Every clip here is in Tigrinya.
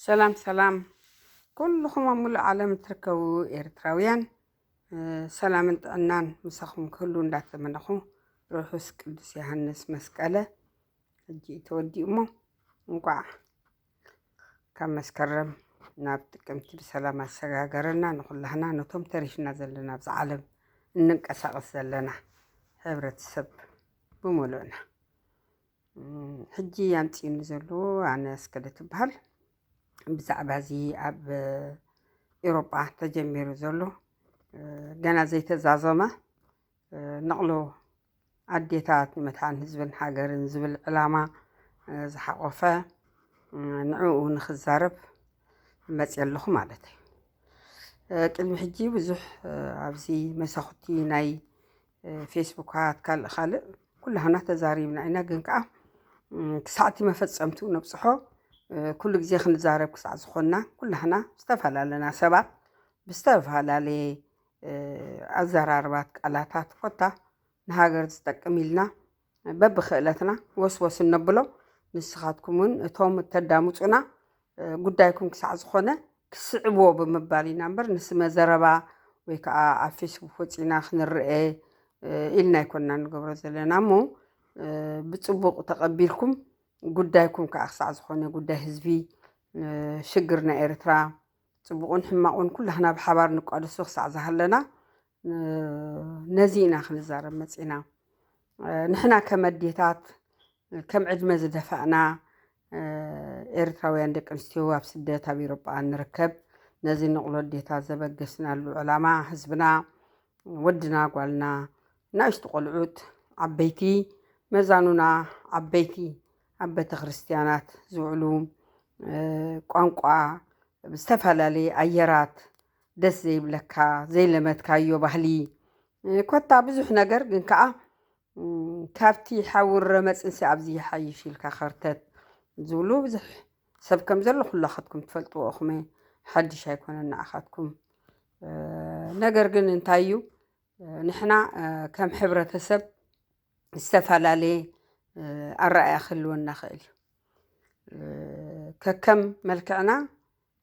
ሰላም ሰላም፣ ኩልኹም ኣብ ሙሉእ ዓለም እትርከቡ ኤርትራውያን፣ እ፣ ሰላምን ጥዕናን ምሳኹም ክህሉ እንዳተመነኹ፣ ርሑስ ቅዱስ ዮሃንስ መስቀለ ሕጂ እዩ ተወዲኡ እሞ፣ እንቋዕ ካብ መስከረም ናብ ጥቅምቲ ብሰላም ኣሰጋገረና። ንኹላህና፣ ነቶም ተሪፍና ዘለና ኣብዚ ዓለም እንንቀሳቐስ ዘለና ሕብረተሰብ ብምሉእና። እም፣ ሕጂ ኣምጺኡኒ ዘሎ ኣነ ኣስከለ ትበሃል። ብዛዕባ እዚ ኣብ ኤውሮጳ ተጀሚሩ ዘሎ፣ እ፣ ገና ዘይተዛዘመ፣ እ፣ ነቕሎ ኣዴታት ንመድሓን ህዝብን ሃገርን ዝብል ዕላማ፣ እ፣ ዝሓቖፈ፣ እ፣ ንዕኡ ንኽዛረብ መጽየ ኣለኹ ማለት እዩ። እ፣ ቅድሚ ሕጂ ብዙሕ፣ እ፣ ኣብዚ መሳኹቲ ናይ፣ እ፣ ፌስቡካት ካልእ ካልእ ኩላህና ተዛሪብና ኢና። ግን ከኣ፣ እ፣ ክሳዕቲ መፈጸምቱ ነብጽሖ፣ እ፣ ኩሉ ግዜ ክንዛረብ ክሳዕ ዝኾንና ኩላህና ዝተፈላለና ሰባት ብዝተፈላለየ፣ እ፣ ኣዘራርባት ቃላታት ኮታ ንሃገር ዝጠቅም ኢልና በብክእለትና ወስወስ እነብሎ። ንስኻትኩም እውን እቶም እተዳምጹና፣ እ፣ ጉዳይኩም ክሳዕ ዝኾነ ክስዕብዎ ብምባል ኢና እምበር፣ ንስመ ዘረባ ወይ ከዓ ኣብ ፌስቡክ ወጺና ክንረኤ፣ እ፣ ኢልና ኣይኮንና ንገብሮ ዘለና እሞ፣ እ፣ ብጽቡቕ ተቐቢልኩም ጉዳይኩም ከዓ ክሳዕ ዝኾነ ጉዳይ ህዝቢ፣ እ፣ ሽግር ናይ ኤርትራ ጽቡቕን ሕማቑን ኩላህና ብሓባር ንቋደሶ ክሳዕ ዝሃለና፣ እ፣ ነዚ ኢና ክንዛረብ መጺና። እ፣ ንሕና ከም ኣዴታት፣ ከም ዕድመ ዝደፋእና፣ እ፣ ኤርትራውያን ደቂ ኣንስትዮ ኣብ ስደት ኣብ ኤውሮጳ ንርከብ፣ ነዚ ንቕሎ ኣዴታት ዘበገስናሉ ዕላማ ህዝብና፣ ወድና፣ ጓልና፣ ንኣሽቱ ቆልዑት፣ ዓበይቲ፣ መዛኑና፣ ዓበይቲ ኣብ ቤተ ክርስቲያናት ዝውዕሉ፣ እ፣ ቋንቋ ብዝተፈላለየ ኣየራት ደስ ዘይብለካ፣ ዘይለመድካዮ ባህሊ፣ እ፣ ኮታ ብዙሕ ነገር ግን ከኣ፣ እም፣ ካብቲ ሓዊ ረመጽንሲ ኣብዚ ይሓይሽ ኢልካ ከርተት ዝብሉ ብዙሕ ሰብ ከም ዘሎ ኩላኻትኩም ትፈልጥዎ ኢኹም። ሓድሽ ኣይኮነን ንዓኻትኩም። እ፣ ነገር ግን እንታይ እዩ፣ እ፣ ንሕና፣ እ፣ ከም ሕብረተሰብ ዝተፈላለየ፣ እ፣ ኣረኣእያ ክህልወና ይኽእል እዩ። እ፣ ከከም መልክዕና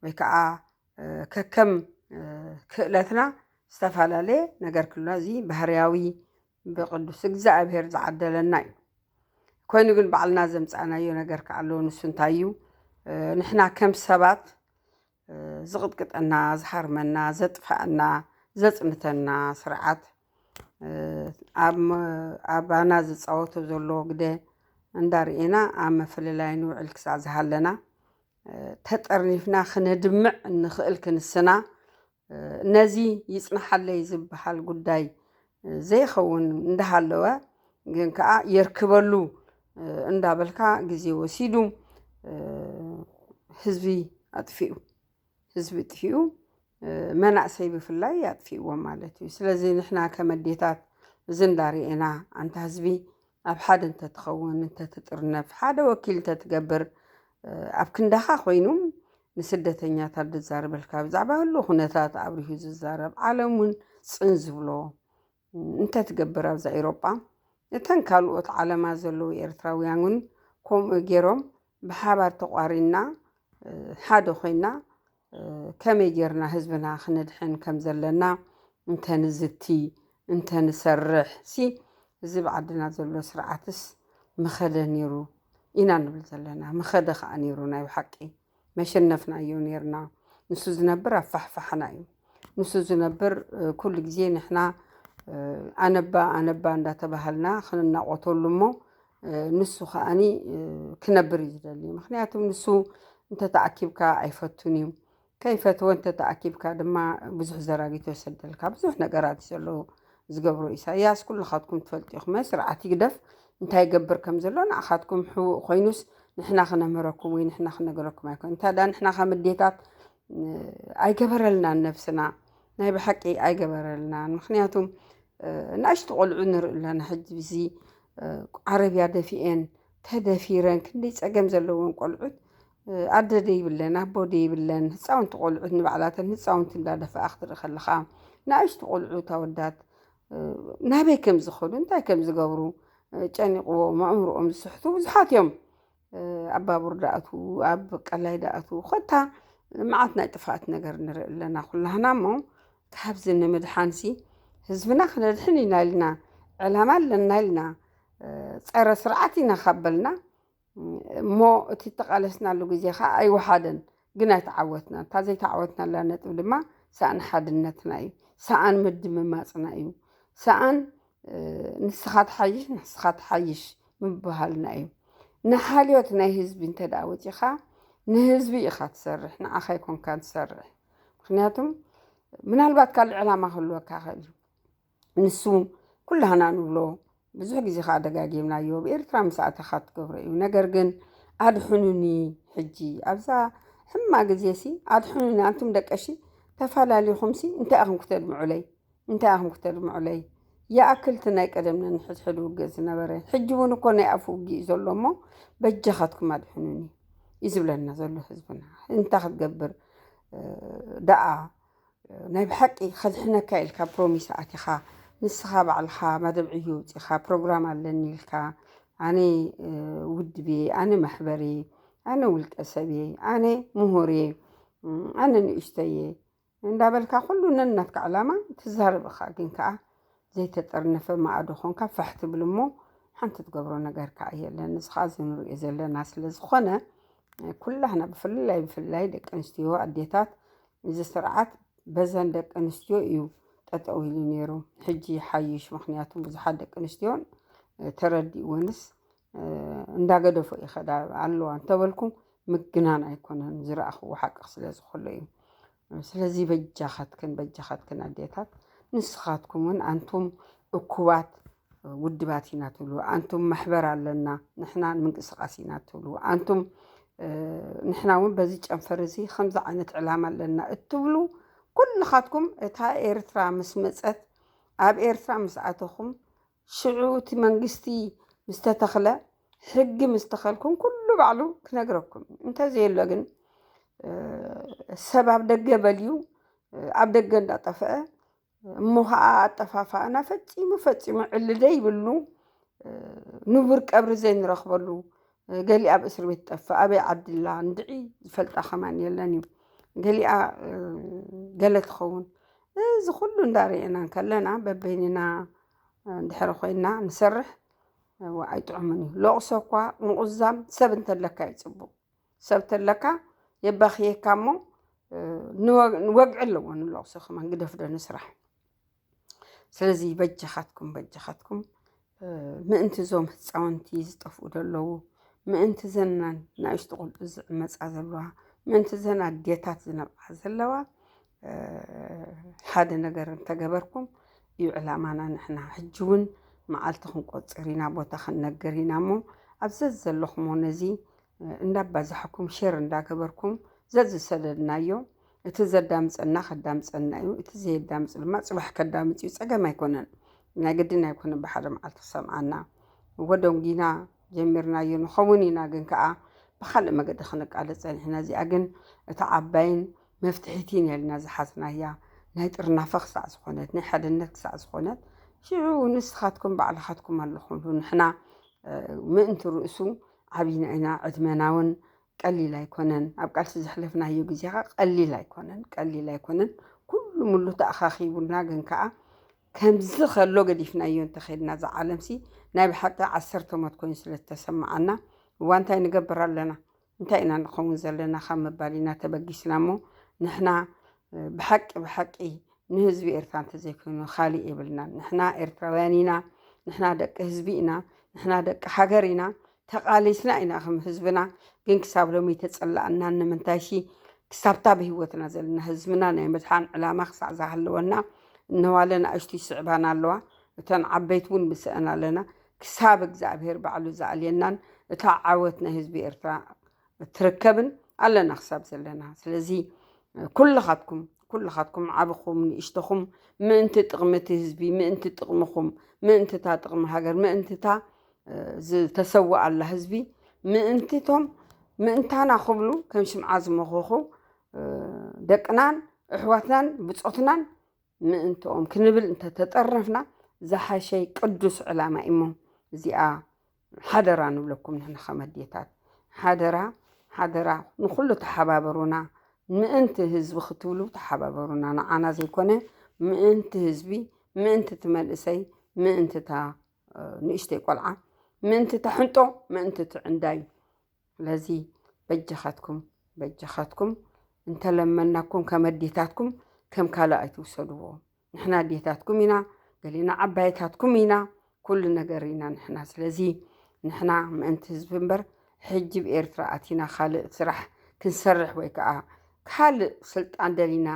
ወይ ከዓ፣ እ፣ ከከም፣ እ፣ ክእለትና ዝተፈላለየ ነገር ክህልወና፣ እዚ ባህርያዊ ብቅዱስ እግዚኣብሔር ዝዓደለና እዩ። ኮይኑ ግን ባዕልና ዘምጻእናዮ ነገር ከዓ ኣሎ። ንሱ እንታይ እዩ? እ፣ ንሕና ከም ሰባት፣ እ፣ ዝቕጥቅጠና፣ ዝሃርመና፣ ዘጥፍኣና፣ ዘጽንተና ስርዓት፣ እ፣ ኣብ መ-፣ ኣባና ዝጻወቶ ዘሎ ግደ እንዳርኤና ኣብ መፍልላይ ንውዕል ክሳዕ ዝሃለና፣ እ፣ ተጠርኒፍና ክነድምዕ እንኽእል ክንስና፣ እ፣ ነዚ ይጽንሓለይ ዝበሃል ጉዳይ፣ እ፣ ዘይኸውን እንዳሃለወ ግን ከኣ የርክበሉ፣ እ፣ እንዳበልካ ግዜ ወሲዱ፣ እ፣ ህዝቢ ኣጥፊኡ። ህዝቢ ጥፊኡ፣ እ፣ መናእሰይ ብፍላይ ኣጥፊእዎም ማለት እዩ። ስለዚ ንሕና ከም ኣዴታት እዚ እንዳርኤና፣ ኣንታ ህዝቢ ኣብ ሓደ እንተትኸውን፣ እንተትጥርነፍ፣ ሓደ ወኪል እንተትገብር፣ እ፣ ኣብ ክንዳኻ ኮይኑ ንስደተኛታት ዝዛረበልካ፣ ብዛዕባ ህሉ ኩነታት ኣብሪሁ ዝዛረብ፣ ዓለም እውን ጽን ዝብሎ እንተትገብር ኣብዛ ኤውሮጳ፣ እተን ካልኦት ዓለማ ዘለዉ ኤርትራውያን እውን ከምኡ ገይሮም ብሓባር ተቋሪና፣ እ፣ ሓደ ኮይና፣ እ፣ ከመይ ጌርና ህዝብና ክነድሕን ከም ዘለና እንተንዝቲ፣ እንተንሰርሕ ሲ፣ እዚ ብዓድና ዘሎ ስርዓትስ ምኸደ ነይሩ ኢና ንብል ዘለና። ምኸደ ከኣ ነይሩ ናይ ብሓቂ። መሸነፍናዮ ነይርና። ንሱ ዝነብር ኣፋሕፋሕና እዩ። ንሱ ዝነብር፣ እ፣ ኩሉ ግዜ ንሕና፣ እ፣ ኣነባ፣ ኣነባ እንዳተባሃልና ክንናቆተሉ እሞ፣ እ፣ ንሱ ከኣኒ፣ እ፣ ክነብር እዩ ዝደሊ። ምኽንያቱ ንሱ እንተተኣኪብካ ኣይፈቱን እዩ። ከይፈትወ እንተተኣኪብካ ድማ ብዙሕ ዘራጊቶ ይሰደልካ። ብዙሕ ነገራት እዩ ዘሎ ዝገብሮ ኢሳያስ። ኩልኻትኩም ትፈልጡ ኢኹም። ስርዓት ይግደፍ እንታይ ይገብር ከም ዘሎ ንዓኻትኩም ሕቡእ ኮይኑስ ንሕና ክነምህረኩም ወይ ንሕና ክነገረኩም ኣይኮን። እንታ ደኣ ንሕና ከም ኣዴታት፣ እ፣ ኣይገበረልናን ነብስና። ናይ ብሓቂ ኣይገበረልናን። ምኽንያቱም፣ እ፣ ንኣሽቱ ቆልዑ ንርኢ ኣለና። ሕጂ ብዚ፣ እ፣ ዓረብያ ደፊኤን ተደፊረን ክንደይ ጸገም ዘለወን ቆልዑት፣ እ፣ ኣደ ደይብለን፣ ኣቦ ደይብለን፣ ህጻውንቲ ቆልዑት ንባዕላተን ህጻውንቲ እንዳደፈኣ ክትርኢ ከለኻ፣ ንኣሽቱ ቆልዑት ኣወዳት፣ እ፣ ናበይ ከም ዝኸዱ፣ እንታይ ከም ዝገብሩ፣ እ፣ ጨኒቕዎም፣ ኣእምሮኦም ዝስሕቱ ብዙሓት እዮም። ኣብ ባቡር ዳኣቱ፣ ኣብ ቀላይ ዳኣቱ፣ ኮታ መዓት ናይ ጥፍኣት ነገር ንርኢ ኣለና ኩላህና። እሞ ካብዚ ንምድሓንሲ ህዝብና ክነድሕን ኢና ኢልና፣ ዕላማ ኣለና ኢልና፣ ጸረ ስርዓት ኢና ካብ በልና፣ እሞ እቲ እተቓለስናሉ ግዜ ኸዓ ኣይወሓደን፣ ግን ኣይተዓወትናን። እታ ዘይተዓወትናላ ነጥብ ድማ ሰኣን ሓድነትና እዩ፣ ሰኣን ምድምማፅና እዩ፣ ሰኣን ንስኻ ትሓይሽ ንስኻ ትሓይሽ ምብሃልና እዩ። ንሓልዮት ናይ ህዝቢ እንተ ደኣ ወፂኻ፣ ንህዝቢ ኢኻ ትሰርሕ፣ ንዓኻ ኣይኮንካን ትሰርሕ። ምክንያቱም ምናልባት ካልእ ዕላማ ክህልወካ ይኽእል እዩ። ንሱ ኩላህና ንብሎ፣ ብዙሕ ግዜ ከዓ ደጋጊምናዮ፣ ብኤርትራ ምስ ኣተኻ ትገብሮ እዩ። ነገር ግን ኣድሕኑኒ፣ ሕጂ ኣብዛ ሕማ ግዜ ሲ ኣድሕኑኒ፣ ኣንቱም ደቀሺ ተፈላለኹም ሲ እንታይ ኢኹም ክተድምዑለይ? እንታይ ኢኹም ክተድምዑለይ? ይኣክል እቲ ናይ ቀደም ነንሕድሕድ ውግእ ዝነበረ፣ ሕጂ እውን እኮ ናይ ኣፍ ውግእ እዩ ዘሎ እሞ፣ በጃኻትኩም ኣድሕኑኒ እዩ ዝብለና ዘሎ ህዝብና። እንታይ ክትገብር ደኣ? ናይ ብሓቂ ከድሕነካ ኢልካ ፕሮሚስ ኣቲኻ፣ ንስኻ ባዕልኻ መደብ ዕዮ ውፂኻ፣ ፕሮግራም ኣለኒ ኢልካ፣ ኣነ ውድብ እየ፣ ኣነ ማሕበር እየ፣ ኣነ ውልቀ ሰብ እየ፣ ኣነ ምሁር እየ፣ ኣነ ንእሽቶ እየ እንዳበልካ ኩሉ ነናትካ ዕላማ ትዛረብ ኢኻ። ግን ከዓ ዘይተጠርነፈ ማኣዶ ኾንካ ፋሕ ትብል እሞ ሓንቲ ትገብሮ ነገር ከዓ የለን። እዚ ከዓ እዚ ንሪኦ ዘለና ስለ ዝኾነ ኩላህና ብፍላይ ብፍላይ ደቂ ኣንስትዮ ኣዴታት እዚ ስርዓት በዘን ደቂ ኣንስትዮ እዩ ጠጠው ኢሉ ነይሩ። ሕጂ ሓይሽ፣ ምኽንያቱ ብዙሓት ደቂ ኣንስትዮ ተረዲእወንስ እንዳገደፎ ይኸዳ ኣለዋ እንተበልኩ ምግናን ኣይኮነን፣ ዝረኣኽዎ ሓቂ ስለ ዝኾሎ እዩ። ስለዚ በጃኻትክን በጃኻትክን ኣዴታት፣ ንስኻትኩም እውን ኣንቱም እኩባት ውድባት ኢና ትብሉ፣ ኣንቱም ማሕበር ኣለና ንሕና ንምንቅስቃስ ኢና ትብሉ፣ ኣንቱም ንሕና እውን በዚ ጨንፈር እዚ ከምዚ ዓይነት ዕላማ ኣለና እትብሉ ኩልኻትኩም፣ እታ ኤርትራ ምስ መፀት፣ ኣብ ኤርትራ ምስ ኣተኹም፣ ሽዑ እቲ መንግስቲ ምስ ተተኽለ፣ ሕጊ ምስ ተኸልኩም ኩሉ ባዕሉ ክነግረኩም። እንተዘየሎ ግን ሰብ ኣብ ደገ በልዩ፣ ኣብ ደገ እንዳጠፍአ እሞ ኸዓ ኣጠፋፋእና ፈጺሙ ፈጺሙ ዕል ዘይብሉ፣ ንቡር ቀብሪ ዘይንረኽበሉ፣ ገሊኣ ኣብ እስር ቤት ትጠፍእ፣ ኣበይ ዓዲ ኣላ እንድዒ ዝፈልጣ ከማን የለን እዩ። ገሊኣ ገለ ትኸውን። እዚ ኩሉ እንዳርኤና እንከለና በበይንና እንድሕሪ ኮይንና ንሰርሕ ኣይጥዑምን እዩ። ለቕሶ እኳ ምቑዛም ሰብ እንተለካ እዩ ፅቡቕ። ሰብ ተለካ የባኽየካ እሞ ንወግዒ ኣለዎ ንለቕሶ ከማን ግደፍ ዶ ንስራሕ። ስለዚ በጃኻትኩም በጃኻትኩም ምእንቲ እዞም ህፃውንቲ ዝጠፍኡ ዘለዉ፣ ምእንቲ ዘን ናእሽቱ ቁልዑ ዝዕመፃ ዘለዋ፣ ምእንቲ ዘን ኣዴታት ዝነብዓ ዘለዋ ሓደ ነገር እንተገበርኩም እዩ ዕላማና። ንሕና ሕጂ እውን መዓልቲ ክንቆፅር ኢና፣ ቦታ ክንነግር ኢና እሞ ኣብ ዘዘለኹሞ ነዚ እንዳባዛሕኩም ሼር እንዳገበርኩም ዘዝሰደድናዮ እቲ ዘዳምፀና ከዳምፀና እዩ፣ እቲ ዘየዳምፅ ድማ ፅባሕ ከዳምፅ እዩ። ፀገም ኣይኮነን፣ ናይ ግድን ኣይኮነን ብሓደ መዓልቲ ክሰምዓና። ወደንጊና ጀሚርናዮ ንኸውን ኢና፣ ግን ከዓ ብካልእ መገዲ ክንቃለፅ ፀኒሕና። እዚኣ ግን እታ ዓባይን መፍትሒቲን ኢልና ዝሓዝናያ ናይ ጥርናፈ ክሳዕ ዝኾነት ናይ ሓድነት ክሳዕ ዝኾነት ሽዑ ንስኻትኩም ባዕልኻትኩም ኣለኹምሉ። ንሕና ምእንቲ ርእሱ ዓብይና ኢና፣ ዕድመና እውን ቀሊል ኣይኮነን። ኣብ ቃልሲ ዘሕለፍናዮ ግዜ ኸዓ ቀሊል ኣይኮነን፣ ቀሊል ኣይኮነን። ኩሉ ሙሉ ተኣኻኺቡና፣ ግን ከዓ ከምዚ ከሎ ገዲፍናዮ እንተኸድና እዛ ዓለምሲ ናይ ብሓቂ ዓሰርተ ሞት ኮይኑ ስለ ዝተሰማዓና፣ እዋ እንታይ ንገብር ኣለና? እንታይ ኢና ንኸውን ዘለና ካብ ምባል ኢና ተበጊስና እሞ፣ ንሕና ብሓቂ ብሓቂ ንህዝቢ ኤርትራ እንተዘይኮይኑ ካሊእ የብልናን። ንሕና ኤርትራውያን ኢና፣ ንሕና ደቂ ህዝቢ ኢና፣ ንሕና ደቂ ሃገር ኢና፣ ተቓሊስና ኢና ከም ህዝብና። ግን ክሳብ ሎሚ ተጸላእናን ንምንታይሲ ክሳብታ ብህይወትና ዘለና ህዝብና ናይ ምድሓን ዕላማ ክሳዕ ዝሃለወና እነዋለ ንኣሽቱ ይስዕባና ኣለዋ። እተን ዓበይቲ እውን ምስአን ኣለና። ክሳብ እግዚኣብሔር ባዕሉ ዝኣልየናን እታ ዓወት ናይ ህዝቢ ኤርትራ ትርከብን ኣለና ክሳብ ዘለና። ስለዚ ኩልኻትኩም ኩልኻትኩም ዓብኹም ንእሽተኹም ምእንቲ ጥቕሚ እቲ ህዝቢ፣ ምእንቲ ጥቕምኹም፣ ምእንቲ እታ ጥቕሚ ሃገር፣ ምእንቲ እታ ዝተሰወኣላ ህዝቢ፣ ምእንቲ እቶም ምእንታና ክብሉ ከም ሽምዓ ዝመኸኹ ደቅናን ኣሕዋትናን ብጾትናን ምእንትኦም ክንብል እንተተጠረፍና ዝሓሸይ ቅዱስ ዕላማ እሞ እዚኣ ሓደራ ንብለኩም ንሕና ከም ኣዴታት። ሓደራ፣ ሓደራ፣ ንኹሉ ተሓባበሩና። ምእንቲ ህዝቢ ክትብሉ ተሓባበሩና። ንዓና ዘይኮነ፣ ምእንቲ ህዝቢ፣ ምእንቲ እቲ መንእሰይ፣ ምእንቲ እታ፣ እ፣ ንእሽተይ ቆልዓ፣ ምእንቲ እታ ሕንጦ፣ ምእንቲ እቲ ዕንዳይ። ስለዚ በጃኻትኩም፣ በጃኻትኩም፣ እንተለመናኩም ከም ኣዴታትኩም፣ ከም ካልእ ኣይትውሰድዎ። ንሕና ኣዴታትኩም ኢና፣ ገሊና ዓባይታትኩም ኢና፣ ኩሉ ነገር ኢና ንሕና። ስለዚ ንሕና ምእንቲ ህዝቢ እምበር፣ ሕጂ ብኤርትራ ኣቲና ካልእ ስራሕ ክንሰርሕ ወይ ከዓ ካልእ ስልጣን ደሊና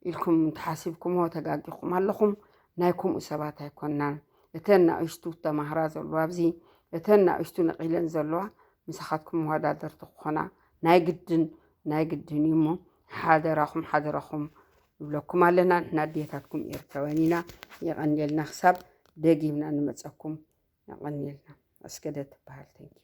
ኢልኩም እንተሓሲብኩምዎ ተጋጊኹም ኣለኹም። ናይ ከምኡ ሰባት ኣይኮንናን። እተን ንእሽቱ ተማህራ ዘለዋ ኣብዚ፣ እተን ንእሽቱ ነቒለን ዘለዋ፣ ምሳኻትኩም መወዳደርቲ ክኾና ናይ ግድን፣ ናይ ግድን እዩ እሞ፣ ሓደራኹም፣ ሓደራኹም ንብለኩም ኣለና። ንሕና ኣዴታትኩም ኤርትራውያን ኢና። የቐንየልና። ክሳብ ደጊምና ንመጸኩም፣ የቐንየልና። ኣስገደት ትበሃል። Thank you።